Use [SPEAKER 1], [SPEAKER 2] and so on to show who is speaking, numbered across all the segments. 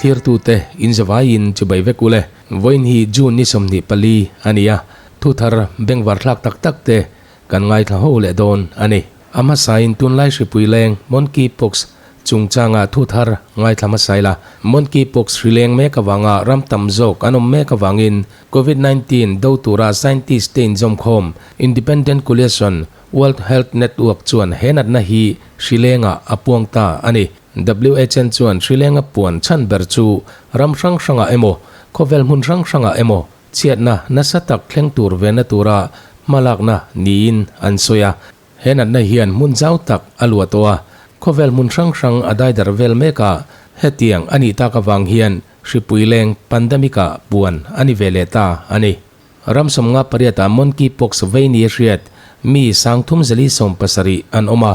[SPEAKER 1] Thlirtute in zavaiin chibai vek ule. Vawiin hi June ni 24 a ni a, thuthar bengvar thlak tak tak te kan ngaithla ho leh dawn a ni. A hmasain tunlai hripui leng Monkey Pox chungchanga thuthar ngaithla hmasa ila. Monkey Pox hri leng mek avanga ram tam zawk an awm mek avangin Covid 19 do tura scientist te inzawmkhawm Independent Coalition World Health Network chuan he natna hi hri lengah a puang ta a ni. WHN chuan hri lenga puan chhan ber chu ram hrang hrangah emaw, khawvel hmun hrang hrangah emaw chhiatna nasa tak thleng tur venna tura hmalakna niin an sawi a. He natna hian hmun zau tak a luah tawh a, khawvel hmun hrang hrang a daidar vel mek a, hetiang a nih tak avang hian hripui leng pandemic-ah puan a ni ve leh ta a ni. Ram 58 ah monkey pox vei ni a hriat mi 3170 an awm a,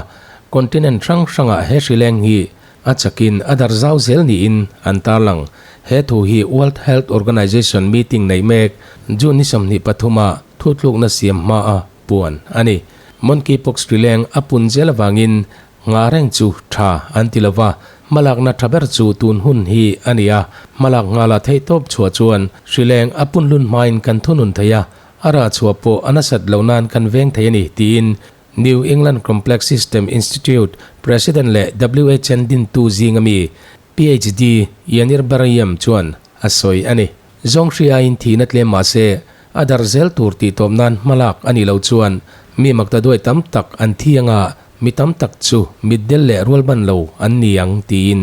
[SPEAKER 1] continent hrang hrangah he hri leng hi a chakin a dar zau zel niin an tarlang. He thu hi World Health Organization meeting neih mek June ni 23 ah thutlukna siam hma a puan a ni. Monkey pox hri leng a pun zel avangin Ngah reng chu tha an ti lova, hmalakna tha ber chu tun hun hi a ni a, hmalak nghala theih tawp chhuah chuan hrileng a punlun hmain kan thunun thei a, a rah chhuah pawh a nasat lo nan kan veng thei a ni, tiin New England Complex System Institute President leh WHN dintu zinga mi PhD Yanir Bar-Yam chuan a sawi a ni. Zawng hri aiin thihna tlem mah se, a darh zel tur tih tawp nan hmalak a nih loh chuan mi makta duai tam tak an thi anga mi tam tak chu mitdel leh rualban lo an ni ang tiin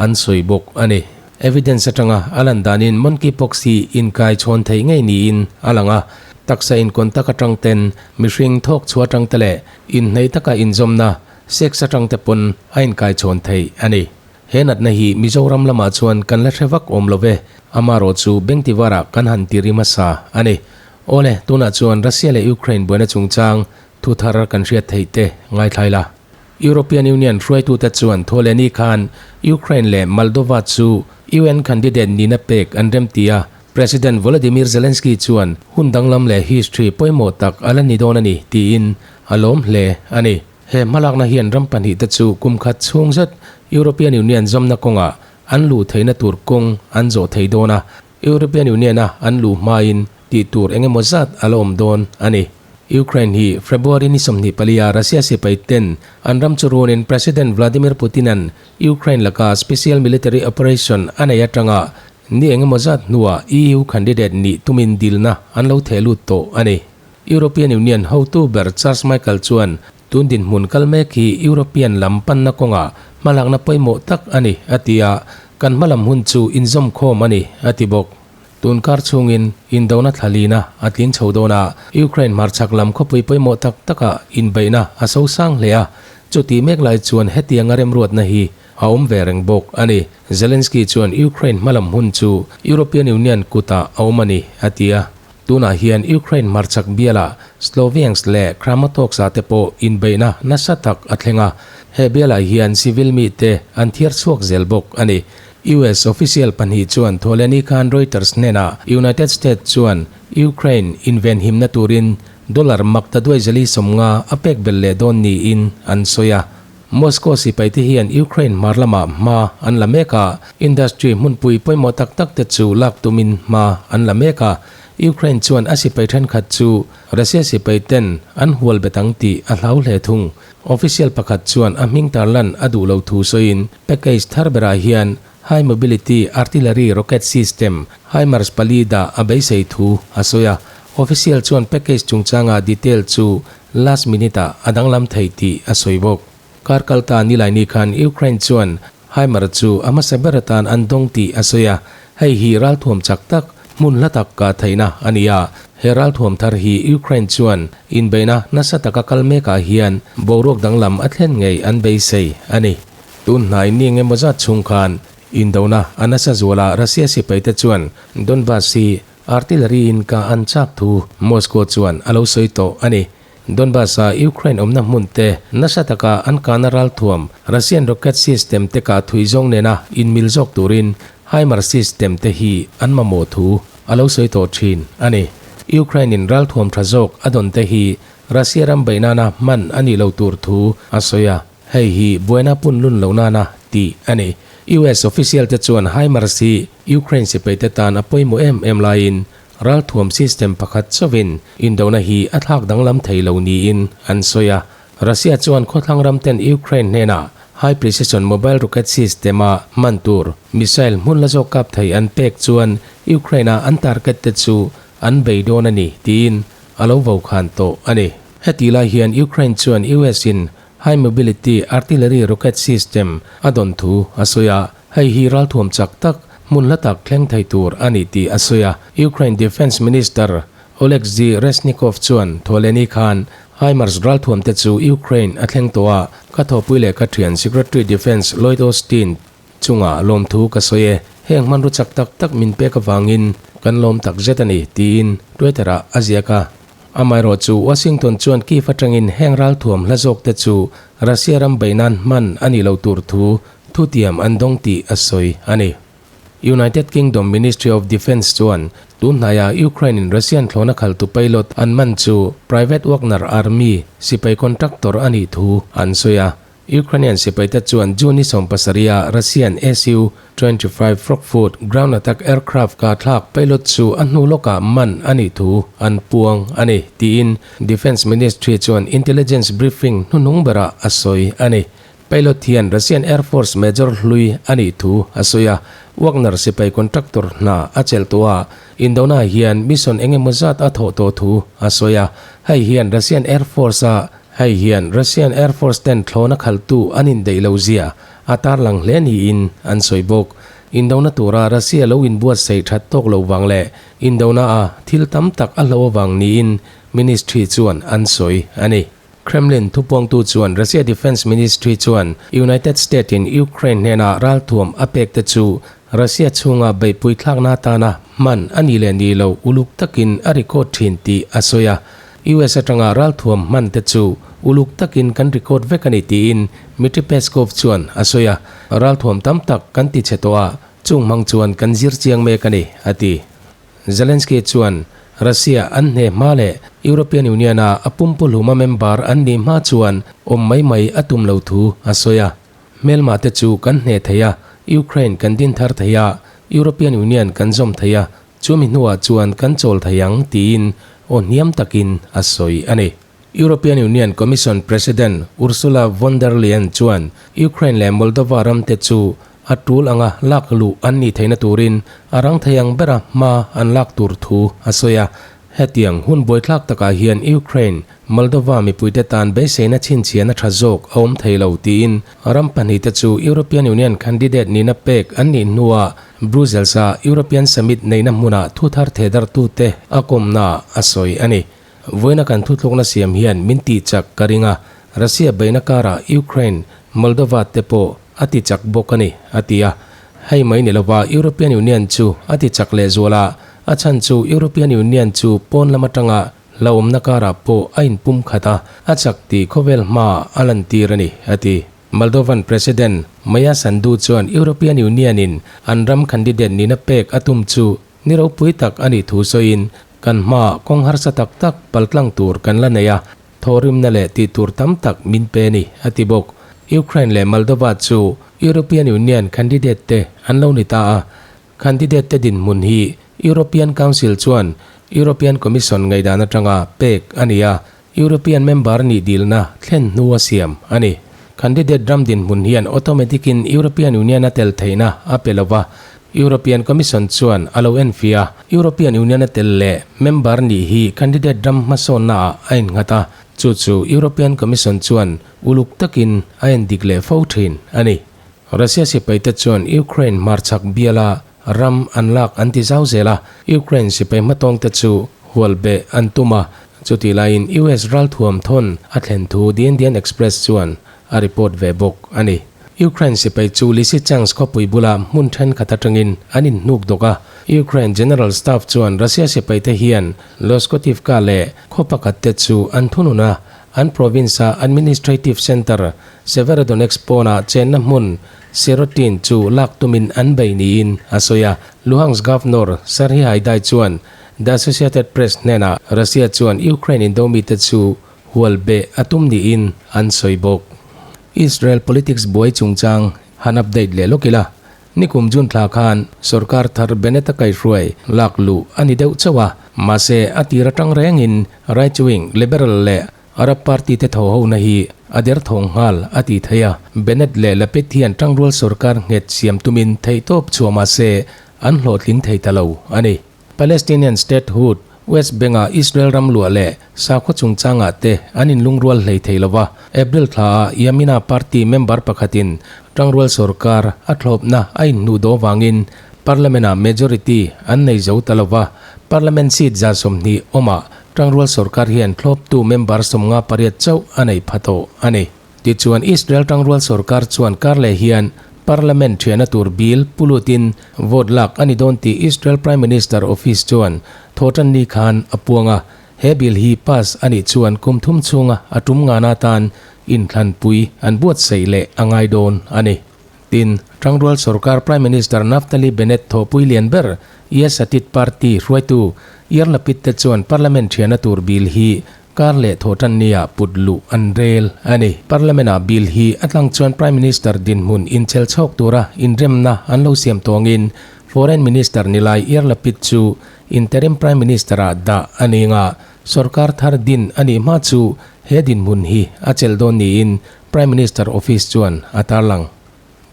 [SPEAKER 1] an sawi bawk a ni. Evidence atanga a lan danin monkeypox hi inkai chhawn theih ngei niin a lang a, taksa incontact atang ten mihring thawk chhuah atang te leh inhneih taka inzawmna, sex atang te pawn a inkai chhawn theih a ni. He natna hi Mizoram lamah chuan kan la hre vak awm lo ve, amarawh chu Bengtivarah kan han ti ri hmasa a ni. Awle, tunah chuan Russia leh Ukraine buaina chungchang thu thar kan hriat theih te ngaithlai la. European Union hruaitute chuan Thawhlehni khan Ukraine leh Moldova chu UN candidate nihna pek an remti a, President Volodymyr Zelensky chuan hun danglam leh history pawimawh tak a la ni dawn a ni tiin a lawm hle a ni. He hmalakna hian ram pahnihte chu kum khat chhung zet European Union zawmna kawngah an luh theihna tur kawng an zawh thei dawn a, European Union-a an luh hmain tih tur eng emaw zat a la awm dawn a ni. Ukraine hi February ni 24 a Russia sipai ten an ram chu runin President Vladimir Putin-a'n Ukraine laka special military operation a nei atanga ni eng emaw zat hnuah EU candidate nih tumin dilna an lo theh lut tawh a ni. European Union hotu ber Charles Michael chuan tun dinhmun kal mek hi European lam panna kawngah hmalakna pawimawh tak a ni, a ti a, kan hmalam hun chu inzawmkhawm a ni, a ti bawk. Tun kar chhungin indona thlalina a tling chho dawn a, Ukraine hmarchhak lam khawpui pawimawh tak takah inbeihna a sosang hle a, chutih mek lai chuan hetianga remruatna hi a awm ve reng bawk a ni. Zelensky chuan Ukraine hmalam hun chu European Union kutah a awm a ni, a ti a. Tunah hian Ukraine hmarchhak bialah Sloviansk leh Kramatorsk-ah te pawh inbeihna nasa tak a thleng a, he bialah hian civil mite an thiar chhuak zel bawk a ni. US official pahnih chuan Thawhlehni khan Reuters hnenah United States chuan Ukraine invenhimna turin dollar makta duai 450 a pek belh leh dawn niin an sawi a. Moscow sipaite hian Ukraine hmar lamah hma an la mek a, industry hmunpui pawimawh tak tak te chu lak tumin hma an la mek a. Ukraine chuan a sipai thenkhat chu Russia sipai ten an hual bet ang tih a hlau hle thung. Official pakhat chuan a hming tarlan a duh lo thu sawiin package thar berah hian High Mobility Artillery Rocket System, HIMARS pali dah a beisei thu a sawi a. Official chuan package chungchanga detail chu last minute-ah a danglam thei tih a sawi bawk. Kar kalta Nilaini khan Ukraine chuan HIMARS chu a hmasa ber atan an dawng tih a sawi a, hei hi ralthuam chak tak, hmun hla tak kah theihna a ni a. He ralthuam thar hi Ukraine chuan inbeihna nasa taka kal mekah hian boruak danglam a thlen ngei an beisei a ni. Tun hnai ni eng emaw zat chhung khan indona a nasa zuala Russia sipaite chuan Donbas hi artillery in kah an chak thu Moscow chuan a lo sawi tawh a ni. Donbas-a Ukraine awmna hmun te nasa taka an kahna ralthuam Russian rocket system te kah thui zawng nena inmil zawk turin HIMARS system te hi an mamawh thu a lo sawi tawh thin a ni. Ukraine in ralthuam tha zawk a dawn te hi Russia ram beih nana hman a nih lo tur thu a sawi a. Hei hi buaina pun lun lo nana tih a ni. US official te chuan HIMARS hi Ukraine sipaite tan a pawimawh em em laiin ralthuam system pakhat chauhin indona hi a thlak danglam thei lo niin an sawi a. Russia chuan khawthlang ram ten Ukraine hnenah high precision mobile rocket system a hman tur missile hmun la zawk kap thei an pek chuan Ukraine-a an target te chu an bei dawn a ni tiin a lo vo khan tawh a ni. Heti lai hian Ukraine chuan US in High Mobility Artillery Rocket System a dawn thu a sawi a, hei hi ralthuam chak tak, hmun hla tak thleng thei tur a ni tih a sawi a. Ukraine Defence Minister Oleksiy Reznikov chuan Thawhlehni khan HIMARS ralthuam te chu Ukraine a thleng tawh a, ka thawhpui leh ka thian Secretary Defence Lloyd Austin chunga lawmthu ka sawi e, heng hmanrua chak tak tak min pek avangin kan lawm tak zet a ni, tiin Twitter-ah a ziak a. Amaherawh chu Washington chuan Kyiv atangin heng ralthuam hla zawk te chu Russia ram bei nan hman a nih lo tur thu thutiam an dawng tih a sawi a ni. United Kingdom Ministry of Defence chuan tun hnaiah Ukraine in Russian thlawhna khaltu pilot an man chu Private Wagner Army sipai contractor a nih thu an sawi a. Ukrainian sipaite chuan June ni sawmpasarih-a Russian Su-25 Frogfoot ground attack aircraft kah thlak pilot chu a hnu lawkah man a nih thu an puang a ni, tiin Defence Ministry chuan intelligence briefing hnuhnung berah a sawi a ni. Pilot hian Russian Air Force Major hlui a nih thu a sawi a, Wagner sipai contractor hna a chelh tawh a, indona hian mission eng emaw zat a thawh tawh thu a sawi a, hei hian Russian Air Force-a Hei hian Russian Air Force ten thlawna khalhtu an indeih lo zia a tarlang hle niin an sawi bawk. Indona tura Russia lo inbuatsaih that tawk lo vang leh indona a thil tam tak a hlo avang niin Ministry chuan an sawi a ni. Kremlin thupuangtu chuan Russia Defence Ministry chuan United State in Ukraine hnena ralthuam a pek te chu Russia chhunga beihpui thlakna atana hman a nih leh nih loh uluk takin a record thin tih a sawi a. US atanga ralthuam hman te chu uluk takin kan record vek a ni tiin Dmitry Peskov chuan a sawi a, ralthuam tam tak kan ti chhe tawh a, chung hmang chuan kan zir chiang mek a ni, a ti. Zelensky chuan Russia an hne hma leh European Union-a a pumpuhluma member an nih hma chuan awm mai mai a tum lo thu a sawi a. Hmelma te chu kan hne thei a, Ukraine kan din thar thei a, European Union kan zawm thei a, Chumi hnuah chuan kan chawl thei ang tiin aw hniam takin a sawi a ni. European Union Commission President Ursula von der Leyen chuan Ukraine leh Moldova ramte chu a tul anga lak luh an nih theihna turin a rang thei ang bera hma an lak tur thu a sawi a. Hetiang hun buaithlak takah hian Ukraine, Moldova mipuite tan beiseina chhinchhiahna tha zawk a awm thei lo tiin ram pahnihte chu European Union candidate nihna pek an nih hnuah Brussels-a European Summit neihna hmunah thu thar thehdarhtute a kawmna a sawi a ni. Vawiina kan thuthlukna siam hian min tih chak ka ring a, Russia beihna karah Ukraine, Moldova te pawh a ti chak bawk a ni, a ti a. Hei mai ni lova European Union chu a ti chak lehzual a, a chhan chu European Union chu pawn lam atanga Hlauhawmna karah pawh a inpum khat a, a chak tih khawvel hmaah a lantir a ni, a ti. Moldovan President Maia Sandu chuan European Union-in an ram candidate nihna pek a tum chu ni ropui tak a nih thu sawiin, Kan hmaah kawng harsa tak tak paltlang tur kan la nei a, thawhrimna leh tih tur tam tak min pe a ni, a ti bawk. Ukraine leh Moldova chu European Union candidate te an lo ni ta a, Candidate te dinhmun hi European Council chuan European Commission ngaihdan atanga pek a ni a, European member nih dilna thlen hnu a siam a ni. Candidate ram dinhmun hian automatic in European Union a tel theihna a pe lova, European Commission chuan a lo enfiah a, European Union a tel leh member nih hi candidate ram hmasawnna ah a innghat a, chu chu European Commission chuan uluk takin a endik leh fo thin a ni. Russia sipaite chuan Ukraine hmarchhak biala ram an lak an ti zau zel a, Ukraine sipai hmatawngte chu hual beh an tum a, chutih laiin US ralthuam thawn a thlen thu The Indian Express chuan a report ve bawk a ni. Ukraine sipai chu Lysychansk khawpui bula hmun thenkhat atangin an inhnuk dawk a, Ukraine General Staff chuan Russia sipaite hian Loskotivka leh khaw pakhatte chu an thunun a, an province-a administrative center Severodonetsk pawnah chenna hmun Sirotin chu lak tumin an bei niin a sawi a. Luhansk Governor Serhiy Haidai chuan The Associated Press hnenah Russia chuan Ukraine indo mite chu hual beh a tum niin an sawi bawk. Israel politics buai chungchang han update leh lawk ila. Nikum June thla khan sorkar thar Bennett-a kaihhruai lak luh a ni deuh chauh a, mahse a tir atang rengin right-wing Liberal leh Arab party te tho hona hi a derthawng nghal a ti thei a. Bennett leh Lapid hian tangrual sorkar nghet siam tumin theihtawp chhuah mahse an hlawhtling thei ta lo a ni. Palestinian statehood, West Bank-a Israel ram luah leh sakhaw chungchangah te an inlungrual hlei thei lo va. April thlaah Yamina party member pakhatin tangrual sorkar a thlawpna a inhnuh daw vangin Parliament-ah majority an nei zo ta lo va. Parliament seat 120 awmah tangrual sorkar hian thlawptu member 58 chauh a nei pha tawh a ni. Tichuan, Israel tangrual sorkar chuan karleh hian Parliament thiahna tur bill pu lutin vote lak a ni dawn tih Israel Prime Minister Office chuan Thawhtanni khan a puang a. He bill hi pass a nih chuan kum thum chhunga a tum ngana tan inthlanpui an buatsaih leh a ngai dawn a ni. Tin, tangrual sorkar Prime Minister Naftali Bennett thawhpui lian ber Yesh Atid party hruaitu Yair Lapid te chuan Parliament thiahna tur bill hi Kar leh Thawhtannia put luh an rel a ni. Parliament-ah bill hi a tlang chuan Prime Minister dinhmun inchel chhawk tura inremna an lo siam tawngin Foreign Minister nilai Yair Lapid chu Interim Prime Minister-ah dah a ni nga. Sorkar thar din a nih hma chu he dinhmun hi a chelh dawn niin Prime Minister Office chuan a tarlang.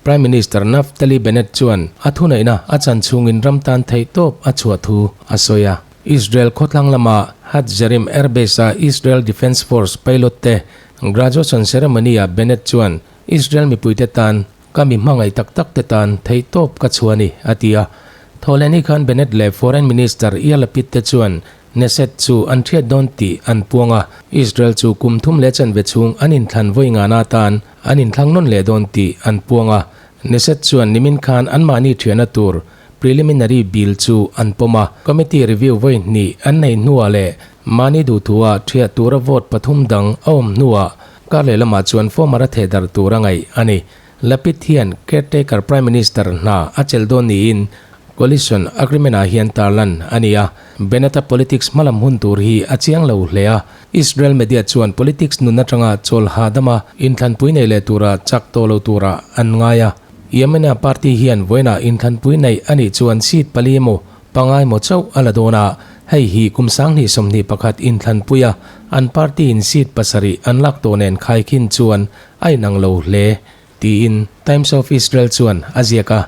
[SPEAKER 1] Prime Minister Naftali Bennett chuan a thuneihna a chan chhungin ram tan theihtawp a chhuah thu a sawi a. Israel khawthlang lama Hatzerim Air Base-a Israel Defense Force pilot te graduation ceremony-ah Bennett chuan Israel mipuite tan ka mi hmangaih tak tak te tan theihtawp ka chhuah a ni, a ti a. Thawhlehni khan Bennett leh Foreign Minister Yair Lapid te chuan Knesset chu an hriat dawn tih an puang a, Israel chu kum thum leh chanve chhung an inthlan vawi ngana atan an inthlang nawn leh dawn tih an puang a. Knesset chuan nimin khan anmahni thiahna tur preliminary bill chu an pawm a, committee review vawi hnih an neih hnuah leh mahni duhthua thiah tura vote pathum dang a awm hnuah kar leh lamah chuan former a thehdarh tur a ngaih a ni. Lapid hian caretaker Prime Minister hna a chelh dawn niin coalition agreement-ah hian tarlan a ni a. Bennett-a politics hmalam hun tur hi a chiang lo hle a. Israel media chuan politics nun atanga chawl hahdama inthlanpui nei leh tura chak tawh lo turah an ngai a. Yemena party hian vawiinah inthlanpui neih a nih chuan seat pali emaw pangai emaw chauh a la dawn a. Hei hi kum 2021 inthlanpuia an party-in seat pasarih an lak tawh nen khaikhin chuan A inang lo hle, tiin Times of Israel chuan a ziak a.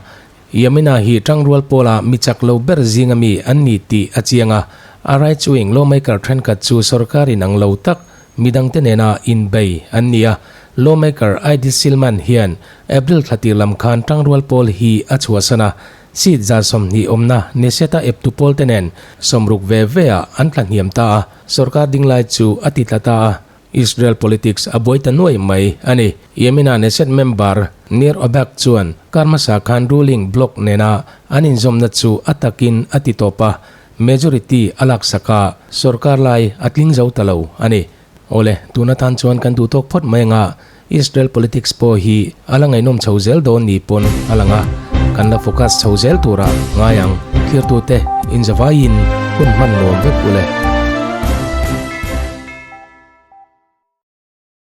[SPEAKER 1] Yamina hi tangrual pawla mi chak lo ber zinga mi an ni tih a chiang a. A right-wing lawmaker thenkhat chu sorkar inang lo tak midangte nena inbei an ni a. Lawmaker Idit Silman hian April thla tir lam khan tangrual pawl hi a chhuahsan a. Seat 120 awmna Knesset-a eptu pawlte nen 60 ve ve-ah an tla hniam ta a. Sorkar dinglai chu a ti tla ta a. Israel politics a buai ta nuai mai a ni. Yemena Knesset member Nir Orbach chuan kar hmasa khan ruling bloc nena an inzawmna chu a takin a ti tawp a, majority a laksak a, sorkar lai a tling zo ta lo a ni. Awle, tun atan chuan kan duh tawk phawt mai anga Israel politics pawh hi a la ngaihnawm chho zel dawn ni pawn a lang a, kan la focus chho zel tura ngai ang. Thirtute inzavaiin hun hman nuam vek ule.